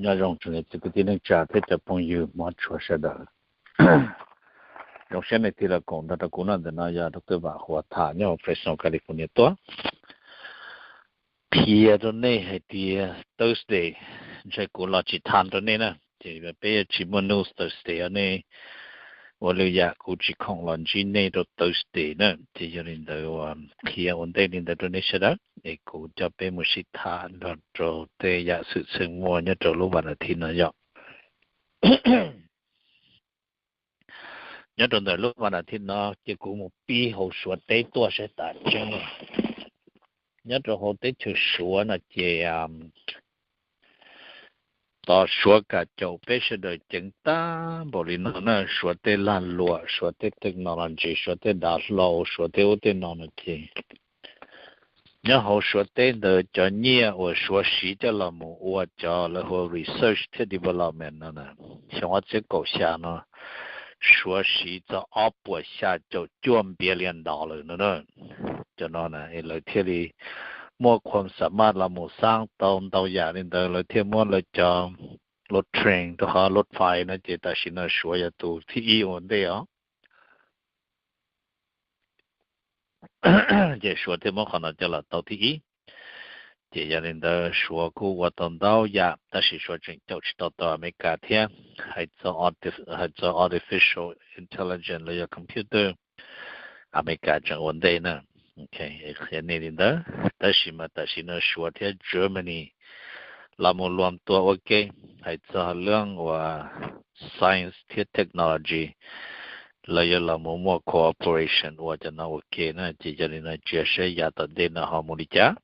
Nyob zoo tsoom niam txiv kwv tij neej tsa thiab cov phooj ywg hmov tshua sawv daws. Zoo siab nej thiaj los koom nrog rau kuv no. Ntawm no yog Doctor Vam Huas tham nyob hauv Fresno, California tuaj. Qhia rau nej hais tias Thursday ntshai kuv los tsis tham rau nej na, ces peb yuav tsis muaj news Thursday os, nej ua lwm yam kuv tsis khoom los ntsib nej rau Thursday na. Ces yog li ntawd qhia ua ntej li ntawd rau nej sawv daws es kuv coj peb mus sib tham nrog rau tej yam xwm txheej muaj nyob rau lub vas as thiv no yom. Nyob rau ntawm lub vas as thiv no ces kuv mus pib hauv Suav teb tuaj saib tas tseeb. Nyob rau hauv teb chaws Suav no ces tos Suav kam caum peb sawv daws ceev tag npaum li no na, Suav tej lag luam, Suav tej technology, Suav tej dav hlau, Suav tej ub tej no no ces nyob hauv Suav teb ntawd cov nyiaj uas Suav siv coj los mus ua cov lawv hu ua research thiab development no, xyoo ob txhiab kaum xya no Suav siv txog ob puas xya caum cuaj billion dollar no na. Cov no lawv thiaj li muaj khuam xa maj los mus xaab tau ntau yam li ntawd, lawv thiaj muab lawv cov lub train rau qhov lub fais no ces tam sim no Suav yog tus thib ib ua ntej os. Ces Suav thiaj muab qhov no coj los tau thib ib. Ces yog li ntawd Suav kuj ua tau ntau yam tab sis Suav tseem caum tsis tau tau Amelikas thiab. Hais txog artificial intelligence los yog computer, Amelikas tseem ua ntej na. Qhia nej li ntawd, tab sis mas tam sim no Suav thiab Germany los mus luam tua ua ke. Hais txog lub uas science thiab technology, lawv yuav los mus muaj cooperation ua cov no ua ke na. Ces yog li no ntsia saib yav tom ntej no ho mus li cas.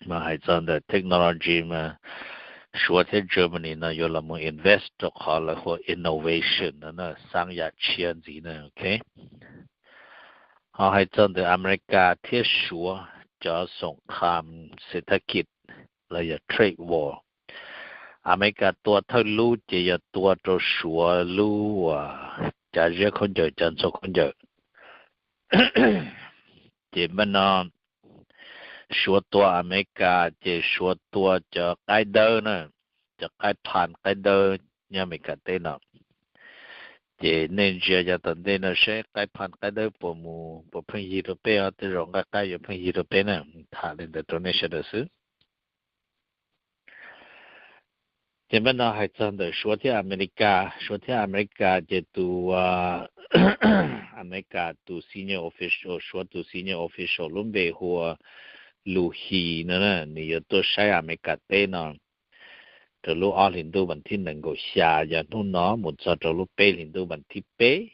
Mas hais txog ntawm technology mas Suav thiab Germany no yuav los mus invest rau qhov lawv hu ua innovation no na, xaab yam tshiab ntxiv na. Ho hais txog ntawm Amelikas thiab Suav cov xoom kham xev thab kis los yog trade war, Amelikas tua thawj lub ces yog tua rau Suav lub uas cav ziab khaub ncaws, cav ntxhua khaub ncaws. Ces npaj no Suav tua Amelikas ces Suav tua cov qaib dawb na, cov qaib phan qaib dawb nyob Amelikas teb no. Ces nej ntsia yav tom ntej no seb qaib phan qaib dawb puas mus puas pheej yig rau peb os, tej zaum nqaij qaib yuav pheej yig rau peb na. Tham li ntawd rau nej sawv daws xwb. Ces npaj no hais txog ntawm Suav thiab Amelikas, Suav thiab Amelikas ces tus Amelikas tus senior official, Suav tus senior official lub npe hu ua Lu Hi no, nws yuav tuaj saib Amelikas teb no rau lub ob hlis ntuj vas thib nees nkaum xya, yog hnub no mus txog rau lub peb hlis ntuj vas thib peb.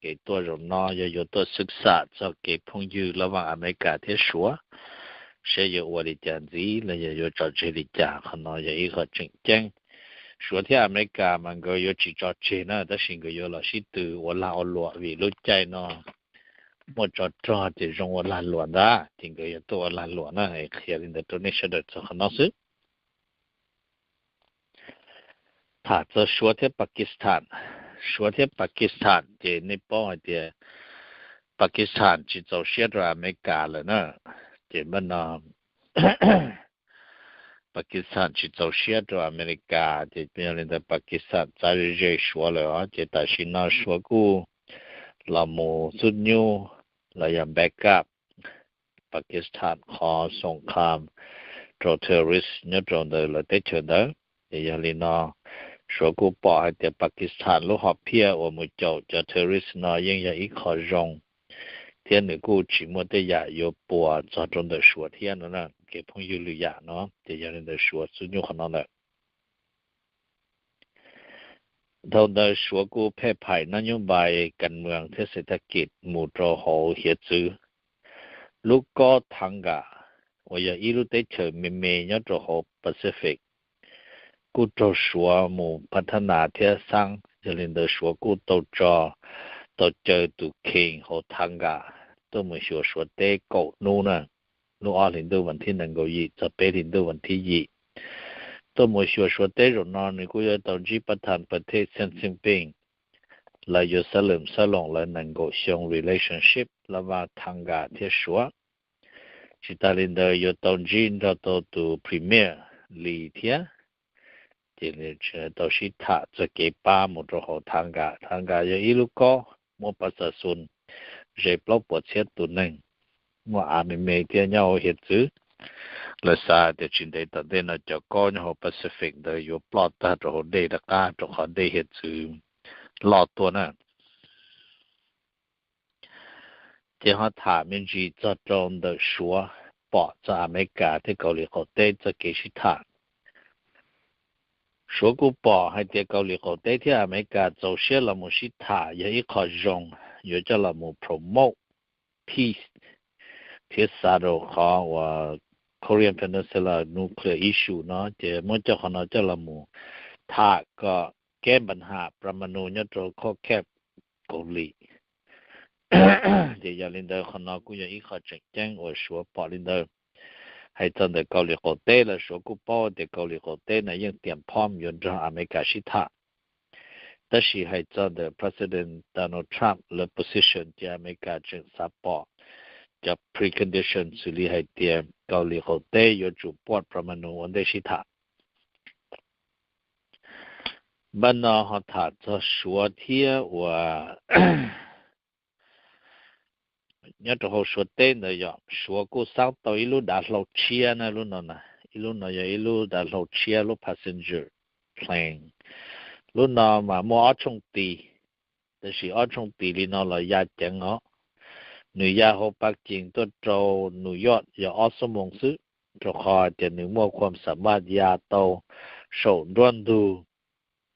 Kev tuaj zaum no yog yuav tuaj xwb xam txog kev phooj ywg laj vaj Amelikas thiab Suav, seb yuav ua li cas ntxiv los yog yuav tso tseg li cas. Qhov no yog ib qho tseem ceeb. Suav thiab Amelikas mas nkawd yuav tsis tso tseg na, tab sis nkawd yuav los sib tw ua lag ua luam vim lub caij no muaj tsov rog ces zoo ua lag luam ntag, ces nkawd yuav tuaj ua lag luam na. Qhia li ntawd rau nej sawv daws txog qhov no xwb. Tham txog Suav thiab Pakistan. Suav thiab Pakistan ces nej paub hais tias Pakistan tsis txaus siab rau Amelikas lawm na. Ces npaj no Pakistan tsis txaus siab rau Amelikas, ces yog li ntawd Pakistan txav ze ze Suav lawm os. Ces tam sim no Suav kuj los mus xub nyub los yog back up Pakistan qhov xoom kham rau terrorist nyob rau ntawm lawv teb chaws ntawd. Ces yog li no Suav kuj pom hais tias Pakistan lub hom phiaj uas mus caum cov terrorist no yeej yog ib qho zoo, thiab nws kuj tsis muaj tej yam yuav puas txog rau ntawm Suav thiab no na. Kev phooj ywg lwm yam no ces yog li ntawd Suav xub nyub qhov no lawm. Dhau ntawd Suav kuj pheej phaim nab nyob npai kas mwam thiab xev thab kis mus rau hauv hiav txwv. Lub kob Tonga uas yog ib lub teb chaws me me nyob rau hauv Pacific kuj raug Suav mus pha thab nas thiab xaab. Yog li ntawd Suav kuj tau tso, tau caw tus kheej hauv Tonga tuaj mus xyuas Suav teb kaum hnub na, lub ob hlis ntuj vas thib nees nkaum yim txog peb hlis ntuj vas thib yim. Tuaj mus xyuas Suav teb zaum no nws kuj yuav tau ntsib pab thas Pathej Xi Jinping, lawv yuav xab lwm xab loos lawv nees nkaum xyoo relationship laj vaj Tonga thiab Suav. Tsis tas li ntawd yuav tau ntsib nrog tau tus Premier Lee thiab. ces tau sib tham txog kev pab mus rau hauv Thav Nkas. Thav Nkas yog ib lub kaub muaj pas xas xus ze plaub puas txhiab tus neeg, muaj av me me thiab nyob hauv hiav txwv. Lawv xav tias tsis ntev tom ntej no cov kaub nyob hauv Pacific ntawd yuav ploj tag rau hauv dej rov qab rau qhov dej hiav txwv loj tuaj na. Ces ho tham me ntsis txog rau ntawm Suav pom txog Amelikas thiab Kaus Lim qaum teb txoj kev sib tham. Suav kuj pom hais tias Kaus Lim qaum teb thiab Amelikas txaus siab los mus sib tham yog ib qho zoo, yuav coj los mus promote peace thiab xav rau qhov uas Korean Peninsula nuclear issue no ces muab coj qhov no coj los mus tham kom kev npa ham pramanu nyob rau khov khej Kaus Lim. Ces yog li ntawd qhov no kuj yog ib qho tseem ceeb uas Suav pom li ntawd. Hais txog ntawm Kaus Lim qaum teb los Suav kuj paub tias Kaus Lim qaum teb no yeej tiam phob yuav nrog Amelikas sib tham. Tab sis hais txog ntawm President Donald Trump lawv position ces Amelikas tseem xav pom cov precondition xws li hais tias Kaus Lim qaum teb yuav tsum pub pramanu ua ntej sib tham. Npaj no ho tham txog Suav thiab uas nyob rau hauv Suav teb ntawd yog Suav kuj xab tau ib lub dav hlau tshiab na, lub no na, ib lub no yog ib lub dav hlau tshiab, lub passenger plane. Lub no mas muaj ob tshooj tis, tab sis ob tshooj tis li no los ya ceev os. Nws ya hauv Pakias tuaj rau New York yog ob xuab moos xwb, rau qhov tias nws muaj khuam xam maj ya tau saum nruab ntug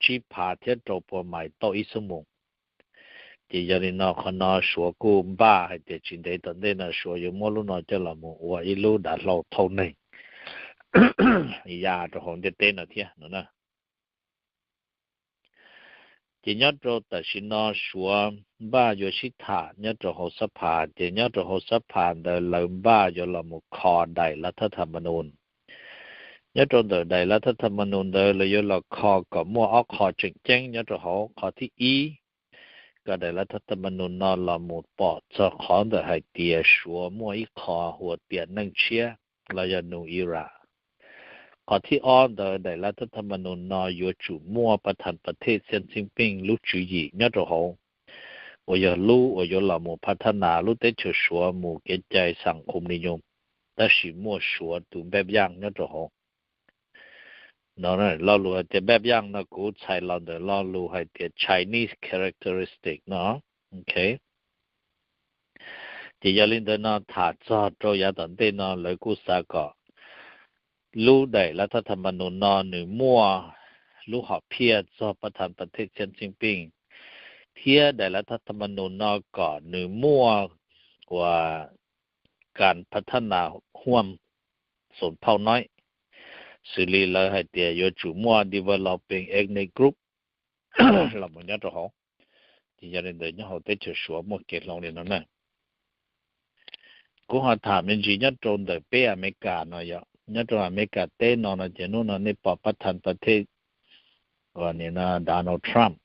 tsib phav thiab rau puas mais tauj ib xuab moos. Ces yog li no qhov no Suav kuj npaj hais tias tsis ntev tom ntej no Suav yuav muab lub no coj los mus ua ib lub dav hlau thauj neeg ya rau hauv ntiaj teb no thiab no na. Ces nyob rau tam sim no Suav npaj yuav sib tham nyob rau hauv xab phas, ces nyob rau hauv xab phas ntawd lawv npaj yuav los mus kho daim lav thab tham ma nus. Nyob rau ntawm daim lav thab tham ma nus ntawd lawv yuav los kho kom muaj ob qho tseem ceeb nyob rau hauv. Qhov thib ib, kom daim lav thab tham ma nus no los mus pom txog qhov ntawm hais tias Suav muaj ib qho hu ua tiam neej tshiab los yog nus ira. Qhov thib ob ntawd daim lav thab tham ma nus no yuav tsum muaj pas thas pas thej Xi Jinping lub tswv yim nyob rau hauv, uas yog lub uas yuav los mus phav thab nas lub teb chaws Suav mus kev cai xam qhum li nyuj, tab sis muaj Suav tus npaj yaj nyob rau hauv. No lo lus hais tias npaj yaj no kuv txhais los ntawm lo lus hais tias Chinese characteristic no. Ok, ces yog li ntawd no tham txog rau yav tom ntej no lawv kuj xav kom lub daim lav thab tham ma nus no nws muaj lub hom phiaj txog pas thas pas thej Xi Jinping, thiab daim lav thab tham ma nus no kom nws muaj uas kas phav thab nas huam xoom phauj noib, xws li lawv hais tias yuav tsum muaj developing ethnic group los mus nyob rau hauv. Ces yog li ntawd nyob hauv teb chaws Suav muaj kev hloov li no na. Kuv ho tham me ntsis nyob rau ntawm peb Amelikas no yom, nyob rau Amelikas teb no no ces hnub no nej pom pas thas pas thej Donald Trump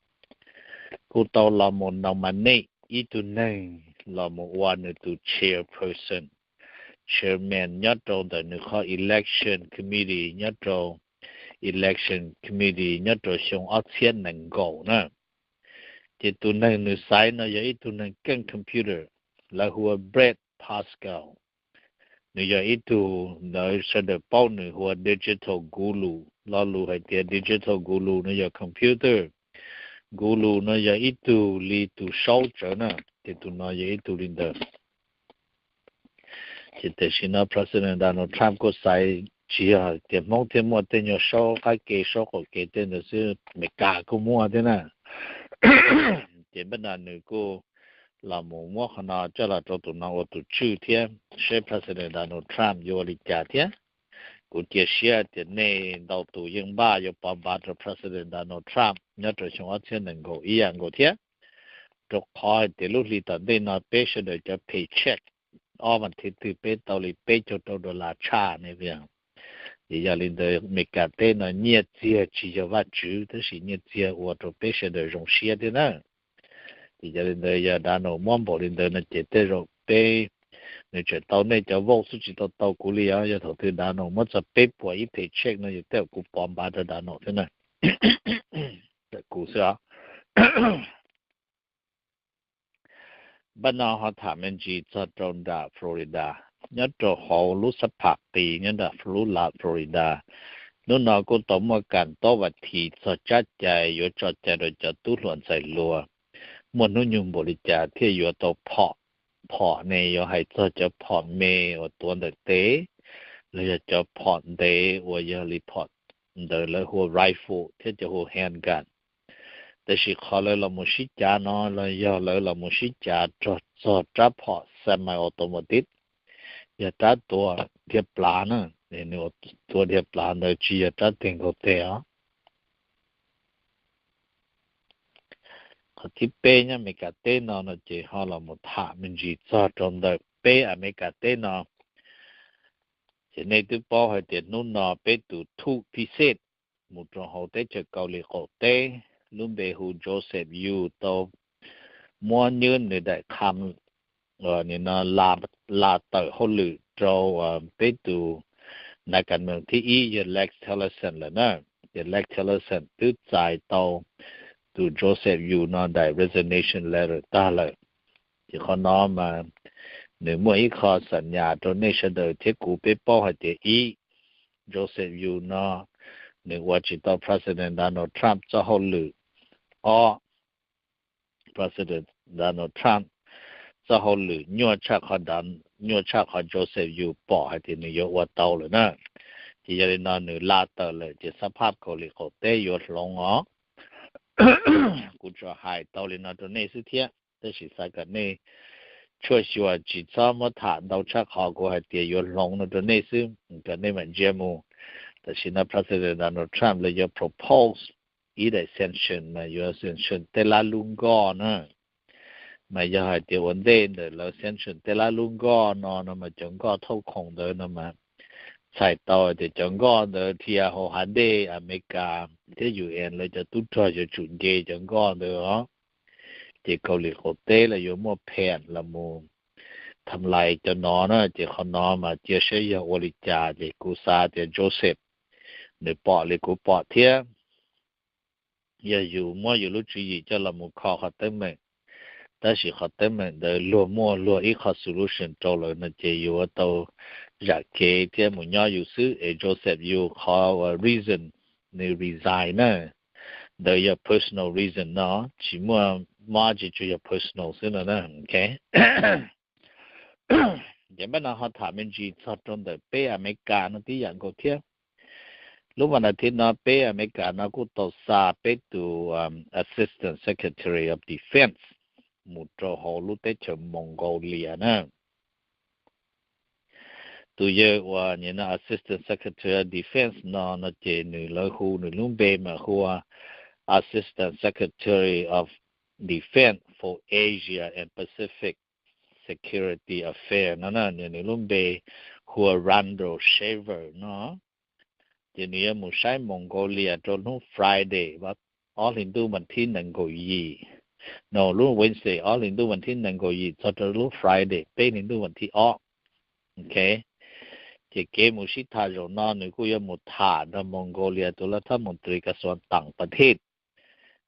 kuj tau los mus nominate ib tug neeg los mus ua nws tus chairperson, chairman nyob rau ntawm nws qhov election committee nyob rau election committee nyob rau xyoo ob txhiab nees nkaum na. Ces tus neeg nws xaiv no yog ib tug neeg keej computer, lawv hu ua Brad Parscale. Nws yog ib tug ntawd sawv daws paub nws hu ua digital guru. Lo lus hais tias digital guru no yog computer, guru no yog ib tug li tus saub tsawv na, ces tus no yog ib tug li ntawd. Ces tam sim no President Donald Trump kuj xaiv tsis yog tias Hmoob thiaj muaj tej nyuag saub qab ke saub qaum ke tej ntawd xwb, Amelikas kuj muaj thiab na. Ces npaj no nws kuj los mus muab qhov no coj los rau tus no ua tus tswj thiab, seb President Donald Trump yuav ua li cas thiab. Kuv cia siab tias nej ntau tus yeej npaj yuav pov npav rau President Donald Trump nyob rau xyoo ob txhiab nees nkaum ib yam nkaus thiab, rau qhov hais tias lub hli tom ntej no peb sawv daws cov paycheck ob vas thiv twg peb tau li peb caug rau dollar tshaj ne. Ces yog li ntawd Amelikas teb no nyiaj txiag tsis yog Vajtswv tab sis nyiaj txiag ua rau peb sawv daws zoo siab thiab na. Ces yog li ntawd yog Donald muab npaum li ntawd no ces tej zaum peb, nws tseem tau nej cov vote xwb tsis tau tau kuv li os. Yog thaum twg Donald muab txog peb puas ib paycheck no yog tej zaum kuv pov npav rau Donald thiab na. Kuv xwb os. Npaj no ho tham me ntsis txog rau nram Florida. Nyob rau hauv lub sab pham qis nyob nram lub lav Florida, hnub no kuj tau muaj kam tob vam thim txog tsab cai yuav tso cai rau cov tub hluas ntxhais hluas muaj hnub nyoog npaum li cas thiaj yuav tau phom. Phom ne yuav hais txog cov phom me uas tuav ntawm tes, los yog cov phom ntev uas yog li phom ntawd lawv hu ua rifle thiab cov hu ua handgun. Tab sis qhov lawv los mus sib cav no los yog lawv los mus sib cav txog rab phom semi-automatic, yog rab tuav dhia plav na. Nws tuav dhia plav ntawd tsis yog rab teg nkaus teg os. Qhov thib peb nyob Amelikas teb no no ces ho los mus tham me ntsis txog rau ntawm peb Amelikas teb no. Ces nej twb paub hais tias hnub no peb tus thuj phij xej mus rau hauv teb chaws Kaus Lim qaum teb, lub npe hu Joseph Yu tau muab nywb nws daim kham no la tawm hauj lwm rau peb tus nas kas mees thib ib yog Rex Tillerson lawm na. Ces Rex Tillerson twb txais tau tus Joseph Yu no daim resignation letter tag lawm. Ces qhov no mas nws muaj ib qho xam nyas rau nej sawv daws thiab kuv peb paub hais tias ib, Joseph Yu no nws ua tsis tau President Donald Trump txoj hauj lwm. Ob, President Donald Trump txoj hauj lwm nyuaj tshaj qhov, nyuaj tshaj qhov Joseph Yu pom hais tias nws yuav ua tau lawm na. Ces yog li no nws la tawm lawm ces xab phaj Kaus Lim qaum teb yuav hloov os. Kuv tsuas hais tau li no rau nej xwb thiab, tab sis xav kom nej tshuaj xyuas tsis txhob muab tham ntau tshaj qhov kuv hais tias yuav hloov no rau nej xwb, kom nej mam ntsia mus. Tam sim no President Donald Trump lawv yuav propose ib daim sanction mas yuav sanction tej lab lub nkoj na. Mas yog hais tias ua ntej ntawm lawv sanction tej lab lub nkoj no no mas cov nkoj thauj khoom ntawd no mas txhais tau tias cov nkoj ntawd dhia hauv hav dej Amelikas thiab U N lawv cov tub rog yuav tsum nce cov nkoj ntawd os. Ces Kaus Lim qaum teb lawv yuav muaj pham los mus tham lais cov no na. Ces qhov no mas cia saib yog ua li cas, ces kuv xav tias Joseph nws pom li kuv pom thiab. Yog yus muab yus lub tswv yim coj los mus kho qhov teeb meem, tab sis qhov teeb meem ntawd luag muaj luag ib qho solution rau lawm no ces yuav tau zam kev thiab mus nyob yus xwb. Es Joseph Yu qhov uas reason nws resign na, ntawd yog personal reason no, tsis muaj mob tsis tsuas yog personal xwb no na. Ces npaj no ho tham me ntsis txog rau ntawm peb Amelikas no tib yam nkaus thiab. Lub vas as thiv no peb Amelikas no kuj tau xa peb tus Assistant Secretary of Defense mus rau hauv lub teb chaws Mongolia na. Tus yawg uas nim no Assistant Secretary of Defense no no ces nws lawv hu nws lub npe mas hu ua Assistant Secretary of Defense for Asia and Pacific Security Affairs no na. Nws lub npe hu ua Randall Shaver no. Ces nws yuav mus saib Mongolia rau hnub Friday ob hlis ntuj vas thib nees nkaum yim, no lub Wednesday ob hlis ntuj vas thib nees nkaum yim txog rau lub Friday peb hlis ntuj vas thib ob. Ok, ces kev mus sib tham zaum no nws kuj yuav mus tham nrog Mongolia tus laj thab moos tris kas xuav tam pas thij,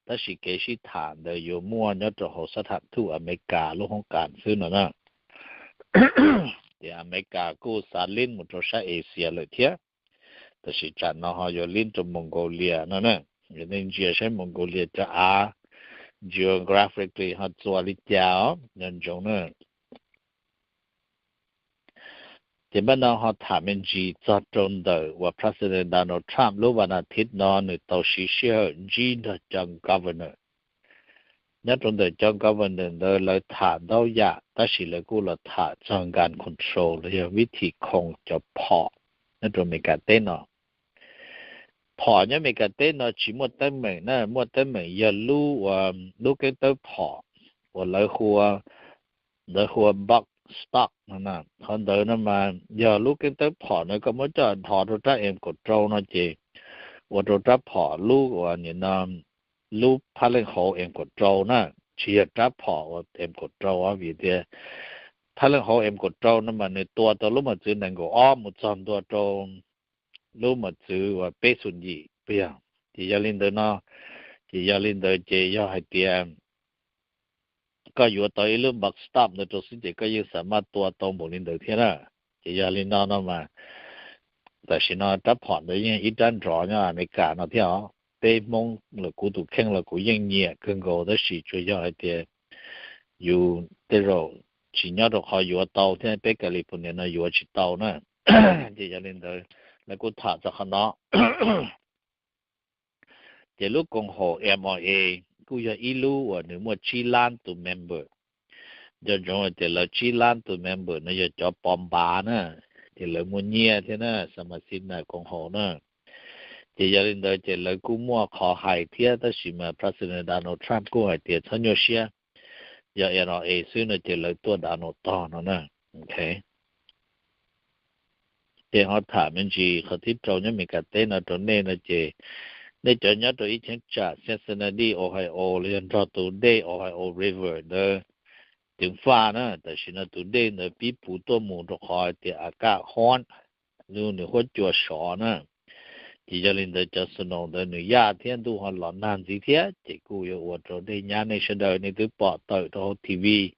tab sis kev sib tham ntawd yuav muaj nyob rau hauv sab tham thuj Amelikas lub hoob kas xwb no na. Ces Amelikas kuj xav lib mus rau sab Asia lawm thiab, tab sis tsam no ho yuav lib rau Mongolia no na. Yog nej ntsia saib Mongolia cov av geographically ho txuas li cas os, nco ntsoov na. Ces npaj no ho tham me ntsis txog rau ntawm uas President Donald Trump lub vas as thiv no nws tau siv sij hawm ntsib nrog cov governor. Nyob rau ntawm cov governor ntawd lawv tham ntau yam tab sis lawv kuj los tham txog gun control los yog vib thim khoo cov phom nyob rau Amelikas teb no. Phom nyob Amelikas teb no tsis muaj teeb meem na, muaj teeb meem yog lub, lub keeb tawb phom uas lawv hu ua, lawv hu ua buck stock no. Qhov ntawd no mas yog lub keeb tawb phom na koj muab coj nthos rau rab M kaum rau no ces ua rau rab phom lub uas nim no lub phab leej hauv M kaum rau na, tsis yog rab phom uas M kaum rau vim tias phab leej hauv M kaum rau no mas nws tua tau lub mos txwv nees nkaum ob mus txog ntua rau lub mos txwv uas peb xoom yim puas yog? Ces yog li ntawd no, ces yog li ntawd ces yog hais tias koj yuav tau ib lub bus stop ntawd rau xwb ces koj yeej xam maj tua tau npaum li ntawd thiab na. Ces yog li no no mas tam sim no rab phom ntawd yeej ib rab nrov nyob Amelikas no thiab os. Peb Hmoob los kuv tus kheej los kuv yeej nyiam kawg nkaus tab sis tsuas yog hais tias yus tej zaum tsis nyob rau qhov yuav tau thiab peb California no yuav tsis tau na. Ces yog li ntawd lawv kuj tham txog qhov no. Ces lub koom haum M R A kuj yog ib lub uas nws muaj tsib lab tus member. Nco ntsoov hais tias lawv tsib lab tus member no yog cov pov npav na, ces lawv muaj nyiaj thiab na, xa mas xi nas koom haum na. Ces yog li ntawd ces lawv kuj muaj qhov hais thiab tab sis mas President Donald Trump kuj hais tias txhob nyuaj siab, yog M R A xwb no ces lawv tuaj Donald tog no na. Ces ho tham me ntsis qhov thib rau nyob Meskas teb no rau nej no ces nej cov nyob rau ib cheeb tsam Cincinnati, Ohio los yog nrog tus dej Ohio River ntawd ceev faj na, tam sim no tus dej ntawd pib puv tuaj mus rau qhov hais tias a kaj hob, lub nws huab cua sov na. Ces yog li ntawd cov snow ntawd nws yaj thiab ntuj ho los nag ntxiv thiab ces kuj yuav ua rau dej nyab nej sawv daws. Nej twb pom tawm rau hauv T V,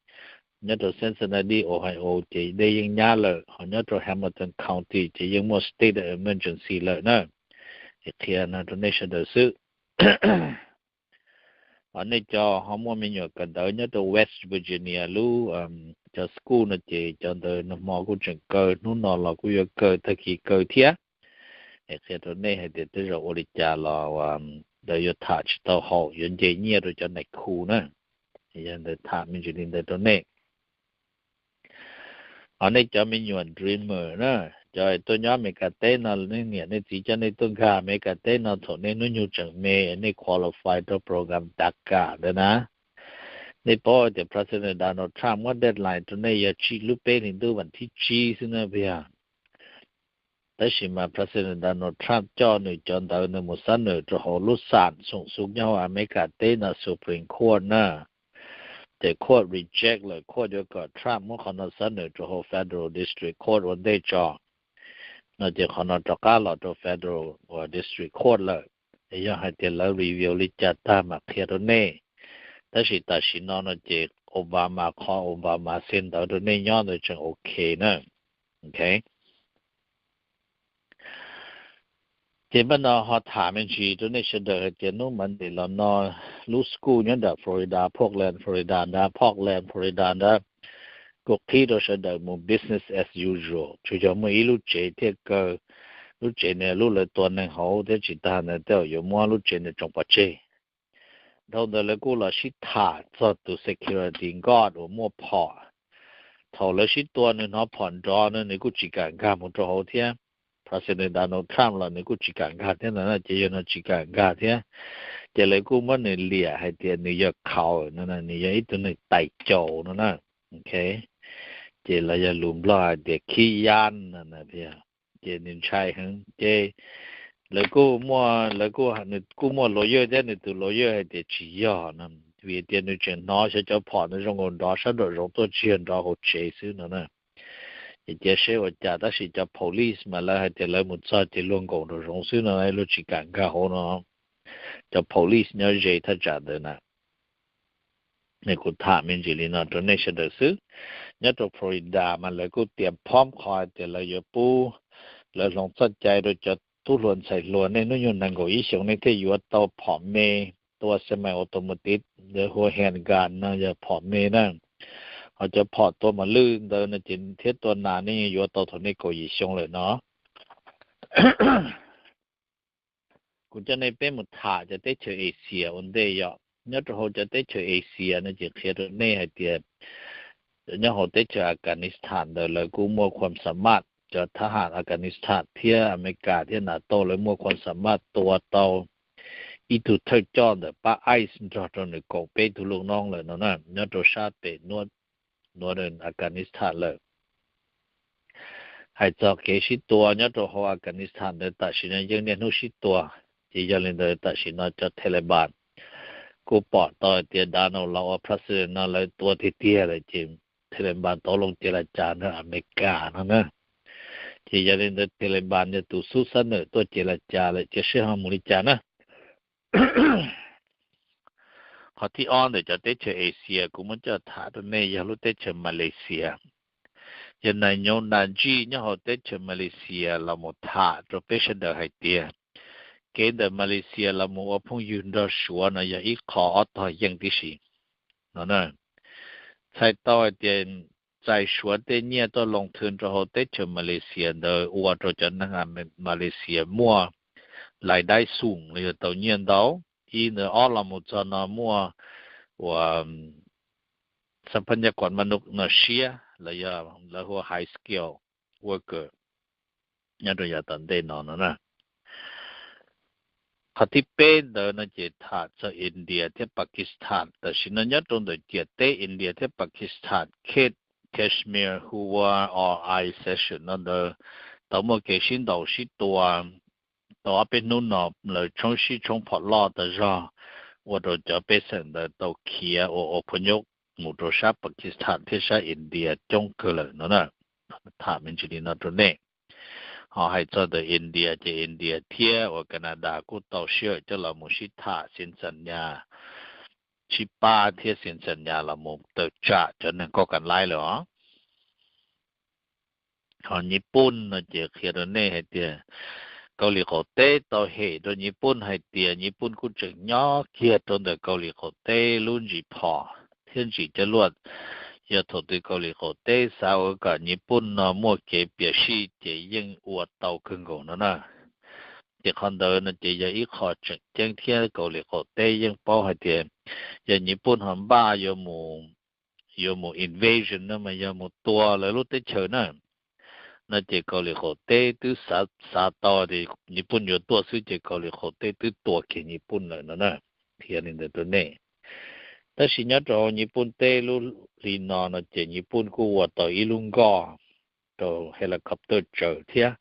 nyob rau Cincinnati, Ohio ces dej yeej nyab lawm, ho nyob rau Hamilton County ces yeej muaj state of emergency lawm na. Es qhia no rau nej sawv daws xwb. Ho nej cov ho muaj me nyuam kawm ntawv nyob rau West Virginia lub, cov school no ces cov ntawd nag hmo kuj tseem kaw, hnub no los kuj yuav kaw, tag kis kaw thiab. Es qhia rau nej hais tias tej zaum ua li cas los lawv yuav tham tsis tau haum, yuav nce nyiaj rau cov nais khu na. Yog ntawd tham me ntsis li ntawd rau nej. Ho nej cov me nyuam dreamer na, cov tuaj nyob Amelikas teb no, nej niam nej txiv coj nej tuaj nkag Amelikas teb no thaum nej hnub nyoog tseem me, nej qualify rau program DACA ntawd na. Nej paub tias President Donald Trump muab deadline rau nej yog tsib lub peb hlis ntuj vas thib tsib xwb na puas yog? Tab sis mas President Donald Trump coj nws cov ntawv ntawd mus xab nws rau hauv lub xam xoom xu nyob hauv Amelikas teb no Supreme Court na. Ces court reject lawm, court yuav kom Trump muab qhov no xab nws rau hauv Federal District Court ua ntej tso. No ces qhov no rov qab los rau Federal District Court lawm. Yog hais tias lawv review li cas tag mam qhia rau nej. Tab sis tam sim no no ces Obama, qhov Obama send ntawv rau nej nyob ntawd tseem ok na. Ces npaj no ho tham me ntsis rau nej sawv daws hais tias hnub Monday los no lub school nyob nram Florida, Portland, Florida ntawd, Portland, Florida ntawd, kuj qhib rau sawv daws mus business as usual, tsuas yog muaj ib lub tsev thiaj kaw. Lub tsev no lub lawv tua neeg hauv thiab tsis tag ntawd tej zaum yuav muab lub tsev ntawd tso pov tseg. Dhau ntawd lawv kuj los sib tham txog tus security guard uas muaj phom. Thaum lawv sib tua nws hnov phom nrov no nws kuj tsis kam nkag mus rau hauv thiab. President Donald Trump los nws kuj tsis kam nkag thiab ntag, ces yog no tsis kam nkag thiab. Ces lawv kuj muab nws liam hais tias nws yog coward no, nws yog ib tug neeg tais caus no na. Ces los yog lus Nplog hais tias khib yab no na. Ces nws ntshai heev ces lawv kuj muaj, lawv kuj, nws kuj muaj lawyer thiab, nws tus lawyer hais tias tsis yog no, vim tias nws tseem hnov xyov cov phom ntawd zoo nkaus nrov sab nraum zoov tuaj, tsis yog nrov hauv tsev xwb no na. Ces cia seb ua cas, tab sis cov police mas lawv hais tias lawv mus txog ces luag nkaum nraum zoov xwb no, luag tsis kam nkag hauv no. Cov police nyob ze thaj tsam ntawd na. Kuv tham me ntsis li no rau nej sawv daws xwb. Nyob rau Florida mas lawv kuj tias phom qhov hais tias lawv yuav pub, lawv hloov txoj cai rau cov tub hluas ntxhais hluas, nej hnub nyoog nees nkaum ib xyoos nej thiaj yuav tau phom me tua semi automatic, ntawd hu handgun no, yog phom me na. Ho cov phom tua mos lwj ntawd no ces thiab tua nas nej yeej yuav tau thaum nej kaum yim xyoo lawm no. Kuv coj nej peb mus tham cov teb chaws Asia ua ntej yom. Nyob rau hauv cov teb chaws Asia no ces qhia rau nej hais tias nyob hauv teb chaws Afghanistan ntawd lawv kuj muaj khuam xa maj, cov thab ham Afghanistan thiab Amelikas thiab NATO lawv muaj khuam xa maj tua tau ib tug thawj coj ntawm pab ICE nrog rau nws kaum peb tug luj noob lawm no na, nyob rau sab pem nuav, nuav Afghanistan lawm. Hais txog kev sib tua nyob rau hauv Afghanistan ntawd tam sim no yeej niaj hnub sib tua. Ces yog li ntawd tam sim no cov Taliban kuj pom tau hais tias Donald los ua president no lawv tua tiag tiag lawm ces Taliban tau loo ces la cas nrog Amelikas no na. Ces yog li ntawd Taliban yog tus xub xab nawm tuaj ces la cas lawm, cia seb ho mus li cas na. Qhov thib ob ntawm cov teb chaws Asia kuv muab coj tham rau nej yog lub teb chaws Malaysia. Yog nas nyob nas ntsij nyob hauv teb chaws Malaysia los mus tham rau peb sawv daws hais tias kev ntawm Malaysia los mus ua phooj ywg nrog Suav no yog ib qho ob tog yeej tib si no. Txhais tau hais tias txais Suav tej nyiaj tuaj loo thwv rau hauv teb chaws Malaysia ntawd ua rau cov neeg Malaysia muaj lais daib xoom los yog tau nyiaj ntau. Ib ntawd, ob los mus txog no muaj ua xab phab nyab kuam ma nub no siab los yog lawv hu ua high skill worker nyob rau yav tom ntej no no na. Qhov thib peb ntawd no ces tham txog India thiab Pakistan. Tam sim no nyob rau ntawm ciam teb India thiab Pakistan, Kashmir hu ua R I session no ntawd tau muaj kev sib ntaus sib tua tau ob peb hnub no, lawv tshoob sib tshoob phom loj tas zog, ua rau cov pej xeem ntawd tau khiav ua ua phooj ywg mus rau sab Pakistan thiab sab India coob kawg lawm no na. Tham me ntsis li no rau nej. Ho hais txog ntawm India ces India thiab uas Canada kuj tau sij hawm coj los mus sib tham xi ntxas nyas, sib pab thiab xi ntxas nyas los mus tawm tsam cov neeg kob kas laib lawm os. Ho Nyij Pooj no ces qhia rau nej hais tias Kaus Lim qaum teb tau hem rau Nyij Pooj hais tias Nyij Pooj kuj tseem nyob kiag rau ntawm Kaus Lim qaum teb lub ntsis phom thiab ntsis coj luaj. Yog thaum twg Kaus Lim qaum teb xav ua kom Nyij Pooj no muaj kev piam sij ces yeej ua tau kawg nkaus no na. Ces qhov ntawd no ces yog ib qho tseem ceeb thiab Kaus Lim qaum teb yeej paub hais tias yog Nyij Pooj ho npaj yuav mus, yuav mus invasion no mas yog mus tua lawv lub teb chaws na, no ces Kaus Lim qaum teb twb xav, xav tau tias Nyij Pooj yuav tuaj xwb ces Kaus Lim qaum teb twb tua kiag Nyij Pooj lawm no na. Qhia li ntawd rau nej. Tab sis nyob rau hauv Nyij Pooj teb lub hli no no ces Nyij Pooj kuj ua tau ib lub nkoj rau helicopter tsaws thiab.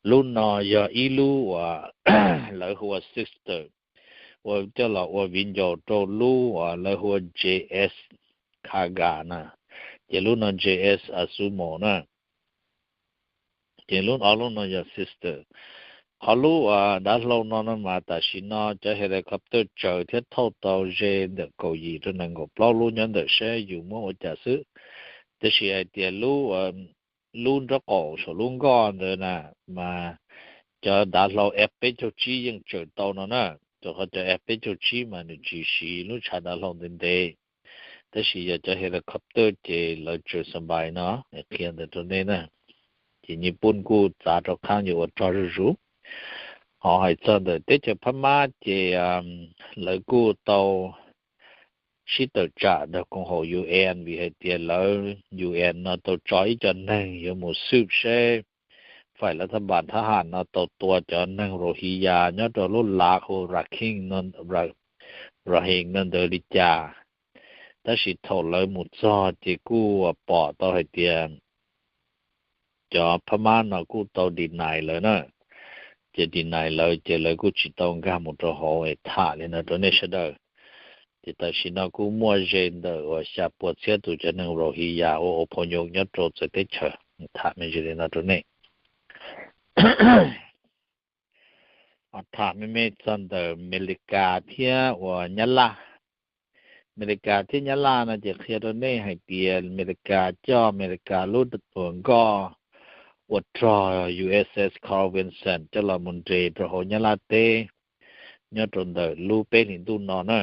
Lub no yog ib lub uas lawv hu ua sister, ua coj los ua viv ncaus rau lub uas lawv hu ua J S Kaga na, ces lub no J S Izumo na. Ces lub, ob lub no yog sister. Qhov lub uas dav hlau no no mas tam sim no cov helicopter tsaws thiab thauj tau ze ntawm kaum yim rau nees nkaum plaub lub nyob ntawm saib yus muab ua cas xwb. Tab sis hais tias lub, lub nraub qaum saum lub nkoj ntawd na, mas cov dav hlau F peb caug tsib yeej tsaws tau no na. Rau qhov cov F peb caug tsib mas nws tsis siv lub tshav dav hlau ntev ntev, tab sis yog cov helicopter ces lawv tsaws xa npais no, qhia ntawd rau nej na. Ces Nyij Pooj kuj txav rau qhaab yuav ua rog zuj zus. Ho hais txog ntawm teb chaws Phab Mab ces lawv kuj tau sib tawm tsam nrog koom haum U N vim hais tias lawv U N no tau tso ib co neeg yuav mus xwb seb faim lav thaj npas thab ham no tau tua cov neeg Rohingya nyob rau lub lav hu Rakhine, Rakhine no ntawd li cas. Tab sis thaum lawv mus txog ces kuj pom tau hais tias cov Phab Mab no kuj tau deny lawv na. Ces deny lawv ces lawv kuj tsis tau nkag mus rau hauv es tham li no rau nej sawv daws. Ces tam sim no kuj muaj ze ntawm uas xya pua txhiab tus cov neeg Rohingya ua ua phau nyob rau txawv teb chaws. Tham me ntsis li no rau nej. Tham me me txog ntawm Amelikas thiab uas Nyab Laj. Amelikas thiab Nyab Laj no ces qhia rau nej hais tias Amelikas coj Amelikas lub uas nkoj ua rog U S S Carl Vinson coj los mus nres rau hauv Nyab Laj teb nyob rau ntawm lub peb hlis ntuj no na.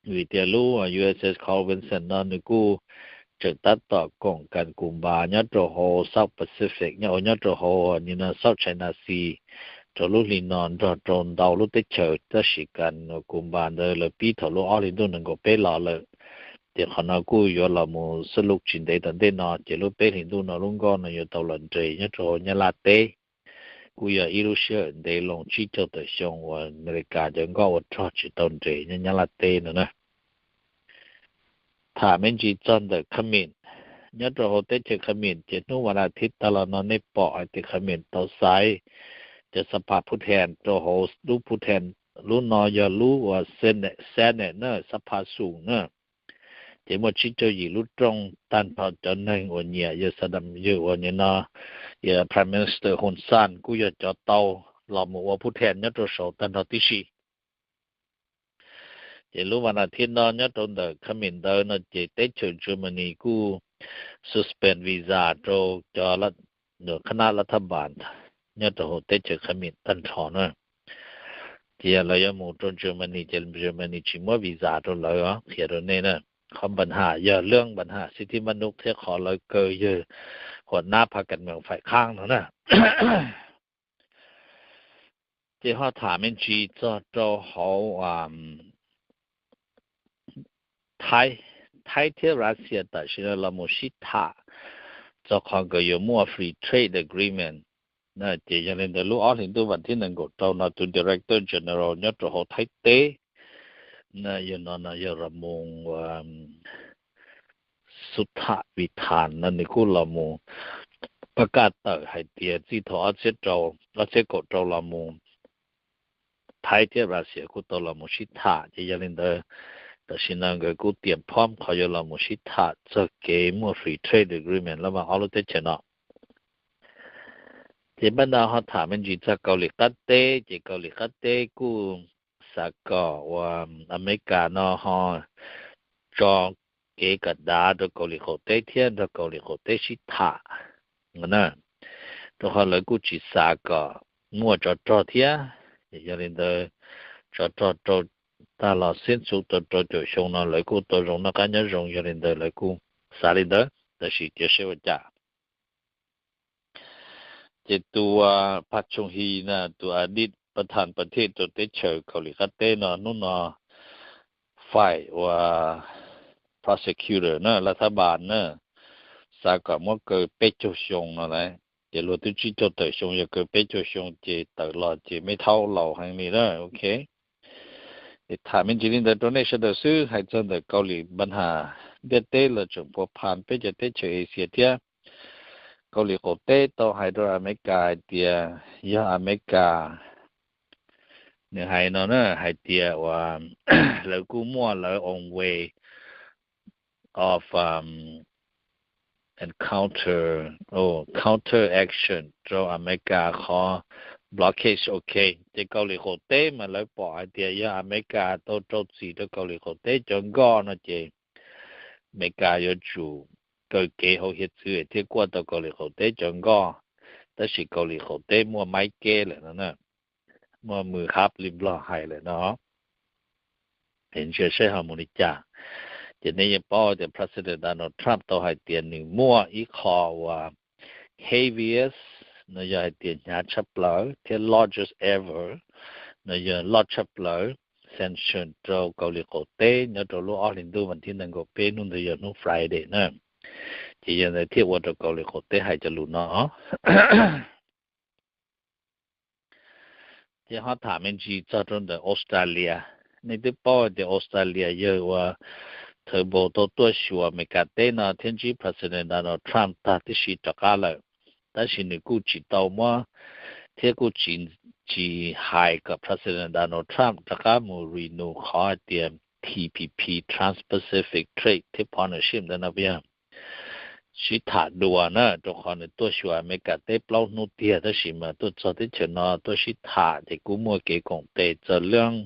Vim tias lub U S S Carl Vinson no nws kuj tseem tab tom koom kam Cuba nyob rau hauv South Pacific, nyob, nyob rau hauv South China Sea rau lub hli no nrog rau ntau lub teb chaws, tab sis kam Cuba ntawd lawv pib thaum lub ob hlis ntuj nees nkaum peb los lawm. Ces qhov no kuj yuav los mus xab lub tsis ntev tom ntej no ces lub peb hlis ntuj no lub nkoj no yuav tau los nres nyob rau hauv Nyab Laj teb. Kuj yog ib lub sij hawm ntev loo tsib caug tawm xyoo uas Amelikas cov nkoj ua rog tsis tau nres nyob Nyab Laj teb no na. Tham me ntsis txog ntawm Khmer, nyob rau hauv teb chaws Khmer ces hnub vas thib tas los no nej pom hais tias Khmer tau xaiv cov xab phas phu then rau hauv lub phu then, lub no yog lub uas Senate na, xab phas xum na. Ces muaj tsib caug yim lub rooj, tag nrho cov neeg uas nyiam yawg Sadam, yawg uas nim no Prime Minister Hun Sen kuj yog cov tau los mus ua phub thia nyob rau saud tag nrho tib si. Ces lub vas nas thiv no nyob rau ntawm khab mis ntawd no ces teb chaws Germany kuj suspend visa rau cov khab nab lav thab npas nyob rau hauv teb chaws khab mis tag nrho na. Ces yog lawv yuav mus rau Germany ces Germany tsis muab visa rau lawv os, qhia rau nej na. Qhov npa nham yog lub npa nham xib thib mab nub thiab qhov lawv kaw yawg huam nab pha kas mees faim qhaab no na. Ces ho tham me ntsis txog rau hauv Thaib, Thaib thiab Russia tam sim no los mus sib tham txog qhov nkawd yuav muaj free trade agreement. Ces yog li ntawd lub ob hlis ntuj vas thib nees nkaum rau no tus Director General nyob rau hauv Thaib teb, yog no no yog los mus Sutha Vithan no nws kuj los mus pab kaj tawm hais tias txij thaum ob txhiab kaum rau los mus Thaib thiab Russia kuj tau los mus sib tham. Ces yog li ntawd tam sim no nkawd kuj tiam phom qhov yuav los mus sib tham txog kev muaj free trade agreement lawv mas ob lub teb chaws no. Ces pab no ho tham me ntsis txog Kaus Lim Qab Teb, ces Kaus Lim Qab Teb kuj xav kom uas Amelikas no ho tso kev kom dav rau Kaus Lim Qaum Teb thiab nrog Kaus Lim Qaum Teb sib tham na, rau qhov lawv kuj tsis xav kom muaj tsov rog thiab. Yog li ntawd tsov rog rau tag los xiab ntxhuv tau rau caum xyoo no lawv kuj tau zoo noj qab nyob zoo, yog li ntawd lawv kuj xav li ntawd, tab sis cia seb ua cas. Ces tus Pha Choong Hi na, tus adit pathan pathe rau teb chaws Kaus Lim Qab Teb no hnub no faim uas prosecutor na, lav thab npas na, xav kom muab kaw peb caug xyoo no lawm. Ces luag twb tsib caug tawm xyoo, yog kaw peb caug xyoo ces tawm los ces me thaub laus heev li na. Ok, tham me ntsis li ntawd rau nej sawv daws xwb. Hais txog ntawm Kaus Lim npa nham ntiaj teb los tseem pua pha peb cov teb chaws Asia thiab. Kaus Lim Qaum Teb tau hais rau Amelikas hais tias, yog Amelikas, nws hais no na, hais tias uas lawv kuj muaj lawv own way of encounter, counter action rau Amelikas qhov blockade. Ok, ces Kaus Lim Qaum Teb mas lawv pom hais tias yog Amelikas tau rau txim rau Kaus Lim Qaum Teb cov nkoj no ces Amelikas yuav tsum kaw kev hauv hiav txwv thiab kuaj tau Kaus Lim Qaum Teb cov nkoj. Tab sis Kaus Lim Qaum Teb muaj maib keb lawm no na, muaj mws hab li Nplog hais lawm no. Es ntsia saib ho mus li cas. Ces nej yeej paub tias President Donald Trump tau hais tias nws muaj ib qho uas heaviest, no yog hais tias hnyav tshaj plaws thiab largest ever, no yog loj tshaj plaws, sanction rau Kaus Lim Qaum Teb nyob rau lub ob hlis ntuj vas thib nees nkaum peb, hnub ntawd yog hnub Friday na. Ces yog ntawd thiaj ua rau Kaus Lim Qaum Teb hais cov lus no. Ces ho tham me ntsis txog rau ntawm Australia. Nej twb paub tias Australia yawg uas thawb npau tau tuaj xyuas Amelikas teb no thiab ntsib President Donald Trump tag tib si rov qab lawm, tab sis nws kuj tsis tau muab thiab kuj tsis, tsis hais kom President Donald Trump rov qab mus renew qhov hais tias T P P, Trans-Pacific Trade thiab Partnership ntawd no puas yog. Sib tham dua na, rau qhov nws tuaj xyuas Amelikas teb plaub hnub tiag, tab sis mas tuaj txog teb chaws no tuaj sib tham ces kuj muaj kev koom tes txog lub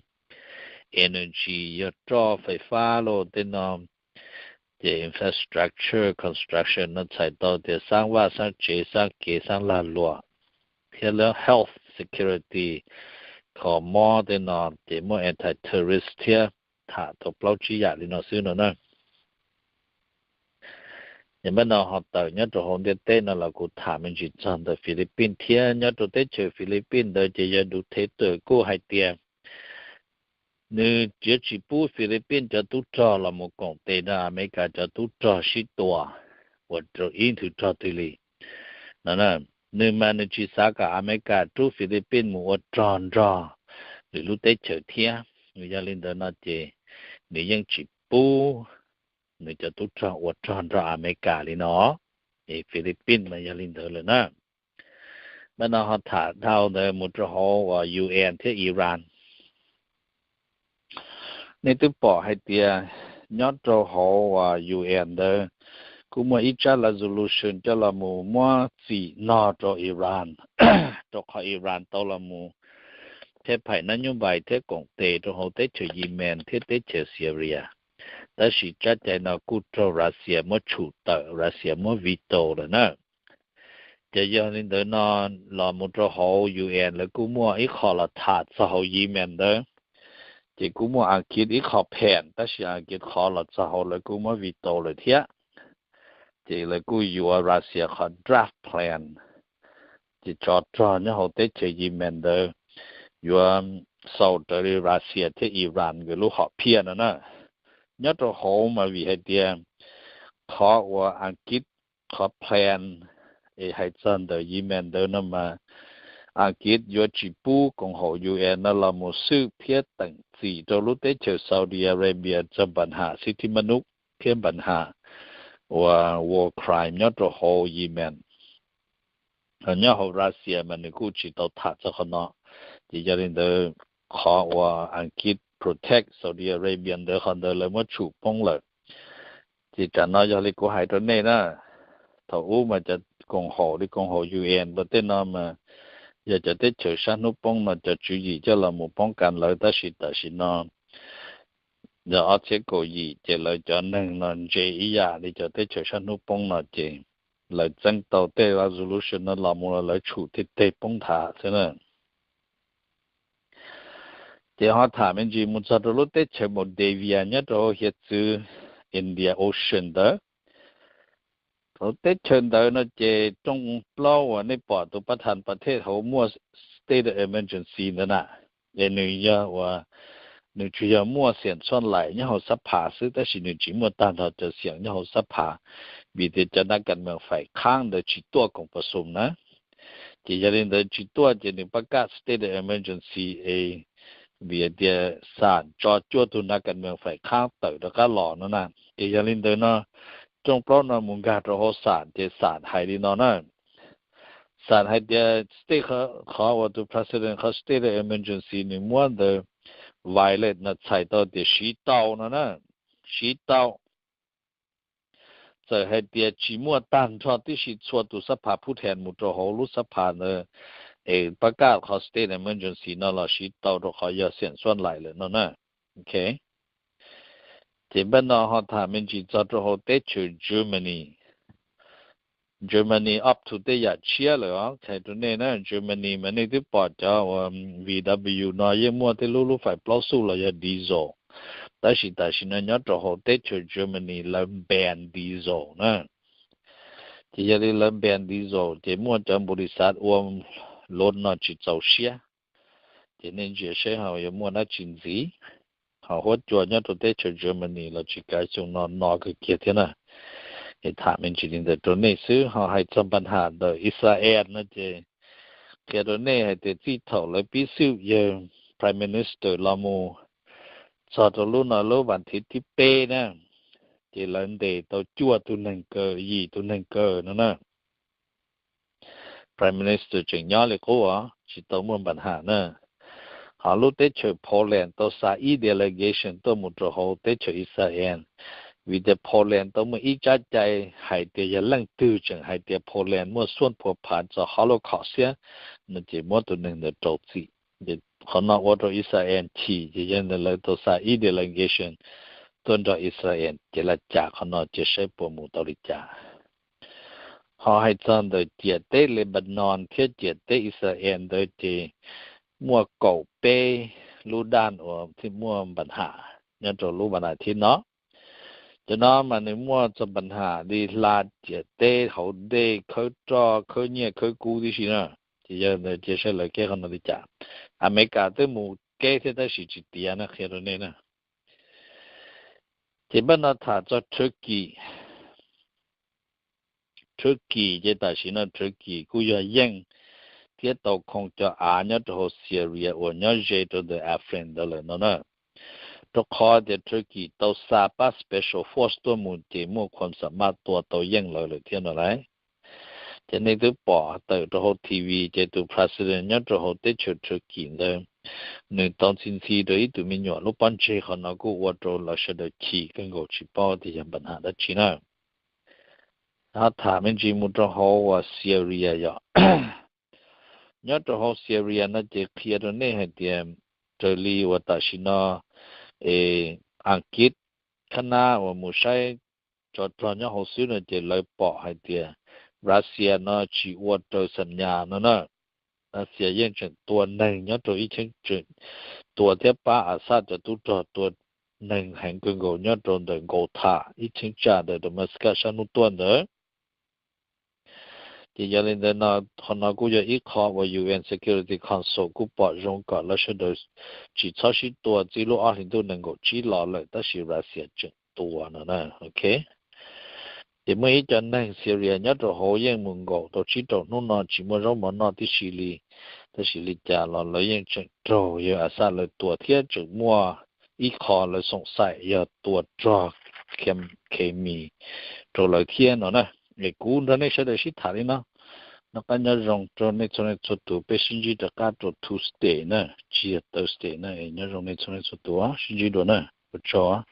energy, yog roj fais fab los tej no, ces infrastructure construction no txhais tau tias xaab vaj xaab tsev, xaab kev, xaab lag luam, thiab lub health security, kho mob tej no, ces muaj anti-terrorist thiab, tham tau plaub tsib yam li no xwb no na. Ces pab no ho tawm nyob rau hauv ntiaj teb no los kuv tham me ntsis txog ntawm Philippines thiab. Nyob rau teb chaws Philippines ntawd ces yog Duterte kuj hais tias nws yuav tsis pub Philippines cov tub rog los mus koom tes nrog Amelikas cov tub rog sib tua ua rau ib nthwv rog twg li no. Nws mas nws tsis xav kom Amelikas rub Philippines mus ua rog nrog lwm lub teb chaws thiab. Yog li ntawd no ces nws yeej tsis pub nws cov tub rog ua rog nrog Amelikas li no. Es Philippines mas yog li ntawd lawm na. Pab no ho tham dhau ntawd mus rau hauv uas U N thiab Iran. Nej twb pom hais tias nyob rau hauv uas U N ntawd kuj muaj ib tsab resolution coj los mus muab txim no rau Iran, rau qhov Iran tau los mus thiab phaim nab nyuj vais thiab koom tes rau hauv teb chaws Yemen thiab teb chaws Syria. Tab sis tsab cai no kuj raug Russia muab tshum tawm, Russia muab veto lawm na. Ces yog li ntawd no los mus rau hauv U N lawv kuj muaj ib qho los tham txog hauv Yemen ntawd, ces kuj muaj Askiv ib qho pheem, tab sis Askiv qhov los txog hauv lawv kuj muab veto lawm thiab. Ces lawv kuj yuav Russia qhov draft plan, ces tsov rog nyob hauv teb chaws Yemen ntawd yuav xaus raws li Russia thiab Iran nkawd lub hom phiaj no na. Nyob rau hauv mas vim hais tias qhov uas Askiv qhov plan es hais txog ntawm Yemen ntawd no mas Askiv yuav tsis pub koom haum U N no los mus xwb thiab teem txim rau lub teb chaws Saudi Arabia txog npa nham xib thib mab nub thiab npa nham uas war crime nyob rau hauv Yemen. Nyob hauv Russia mas nws kuj tsis tau tham txog qhov no. Ces yog li ntawd qhov uas Askiv protect Saudi Arabia ntawd qhov ntawd lawv muab tshum poob lawm. Ces tsam no yog li kuv hais rau nej na, thaum ub mas cov koom haum li koom haum U N los tej no mas yog cov teb chaws sab hnub poob no cov tswv yim coj los mus poob kas lawv, tab sis tam sim no yog ob txhiab kaum yim ces lawv cov neeg no ntse ib yam li cov teb chaws sab hnub poob no ces lawv txeeb tau tej resolution no los mus los lawv tshum tej teg poob nthav xwb na. Ces ho tham me ntsis mus txog rau lub teb chaws Moldavia nyob rau hauv hiav txwv India Ocean ntawd. Hauv teb chaws ntawd no ces rooj plaub uas nej pom tus pab thas pas thej hauv muaj state of emergency ntawd na, es nws yog uas nws tsuas yog muaj xiam txhuaj laim nyob hauv xab phas xwb, tab sis nws tsis muaj tag nrho cov xiam nyob hauv xab phas, vim tias cov nab kas mees faim qhab ntawd tsis tuaj koom pas xum na. Ces yog li ntawd tsis tuaj ces nws pab kaj state of emergency es vim tias xam tso cuaj tug nab kas mees faim qhab tawm rov qab los no na. Ces yog li ntawd no rooj plaub no mus nkag rau hauv xam ces xam hais li no na. Xam hais tias state qhov uas tus president qhov state of emergency nws muab ntawd violate no txhais tau tias siv tau no na, siv tau. Txawm hais tias tsis muaj tag nrho tib si txhua tus xab phas phub thees mus rau hauv lub xab phas ntawd es pab kaj qhov state emergency no los siv tau rau qhov yog xiam xuaj laim lawm no na. Ces npaj no ho tham me ntsis txog rau hauv teb chaws Germany. Germany up to tej yam tshiab lawm os, hais rau nej na, Germany mas nej twb pom cov uas V W no yeej muaj tej lub lub fais plaub xuj los yog diesel, tab sis tam sim no nyob rau hauv teb chaws Germany lawv ban diesel na. Ces yog li lawv ban diesel ces muaj cov npau li xav ua lov no tsis txaus siab. Ces nej ntsia saib ho yuav muaj dab tsi ntxiv. Ho huab cua nyob rau teb chaws Germany los tsis kav xyoo no no kawg kiag thiab na. Es tham me ntsis li ntawd rau nej xwb, ho hais txog npa nham ntawm Israel no ces qhia rau nej hais tias txij thaum lawv pib xwb yawg Prime Minister los mus txog rau lub no lub vas thiv thib peb na, ces lawv ntes tau cuaj tug neeg kaw, yim tug neeg kaw no na. Prime Minister tseem nyob li qub os, tsis tau muaj npa nham na. Ho lub teb chaws Poland tau xa ib delegation tuaj mus rau hauv teb chaws Israel, vim tias Poland tau muaj ib tsab cai hais tias yog leej twg tseem hais tias Poland muaj xuaj phua phav txog Holocaust xiab no ces muab tus neeg ntawd rau txim. Qhov no ua rau Israel chim ces yog ntawd lawv tau xa ib delegation tuaj nrog Israel ces laj cas qhov no ces saib puas mus tau li cas. Ho hais txog ntawm ciam teb Lebanon thiab ciam teb Israel ntawd ces muaj kaum peb lub daj uas thiaj muaj npa nham nyob rau lub vas thiv no. Cov no mas nws muaj txog npa nham li hla ciam teb hauv ntej khawb roj khawb nyiaj khawb kub tib si na. Ces yog ntawd cia saib lawv keb qhov no li cas. Amelikas twb mus keb thiab tab sis tsis tiav na, qhia rau nej na. Ces npaj no tham txog Turkey. Turkey ces tam sim no Turkey kuj yog yeej thiab tau khoo cov av nyob rau hauv Syria uas nyob ze rau ntawm Afrin ntawd lawm no na. Rau qhov tias Turkey tau xa pab special force tuaj mus ces muaj khuam xam maj tua tau yeej lawv lawm thiab no lauj. Ces nej twb pom tawm rau hauv T V ces tus president nyob rau hauv teb chaws Turkey ntawd, nws tau ntxhi ntxhi rau ib tug me nyuam lub pob ntseg, qhov no kuj ua rau lawv sawv daws chim kawg nkaus tsis paub tias yog npa nham dab tsi na. Ho tham me ntsis mus rau hauv uas Syria yom. Nyob rau hauv Syria no ces qhia rau nej hais tias raws li uas tam sim no es Askiv khab nab uas mus saib tsov rog nyob hauv xwb no ces lawv pom hais tias Russia no tsis ua raws xam nyas no na. Russia yeej tseem tua neeg nyob rau ib cheeb tsam, tua thiab pab Assad cov tub rog tua neeg heev kawg nkaus nyob rau ntawm Ghouta ib cheeb tsam ntawm Damascus sab hnub tuaj ntawd. Ces yog li ntawd no, qhov no kuj yog ib qho uas U N Security Council kuj pom zoo kom lawv sawv daws tsis txhob sib tua txij lub ob hlis ntuj nees nkaum tsib los lawm tab sis Russia tseem tua no na. Ok, ces muaj ib co neeg Syria nyob rau hauv yeej mus nkaum tau tsib rau hnub no tsis muaj zaub mov noj tib si li, tab sis li cas los lawv yeej tseem raug yawg Assad lawv tua thiab tseem muaj ib qho lawv xoom xaim yog tua rog khes mis rau lawv thiab no na. Es kuv nrog nej sawv daws sib tham li no, noj qab nyob zoo rau nej txhua leej txhua tus, peb sib ntsib rov qab rau Tuesday na, tsis yog Thursday na. Nyob zoo nej txhua leej txhua tus, sib ntsib dua na, ua tsaug.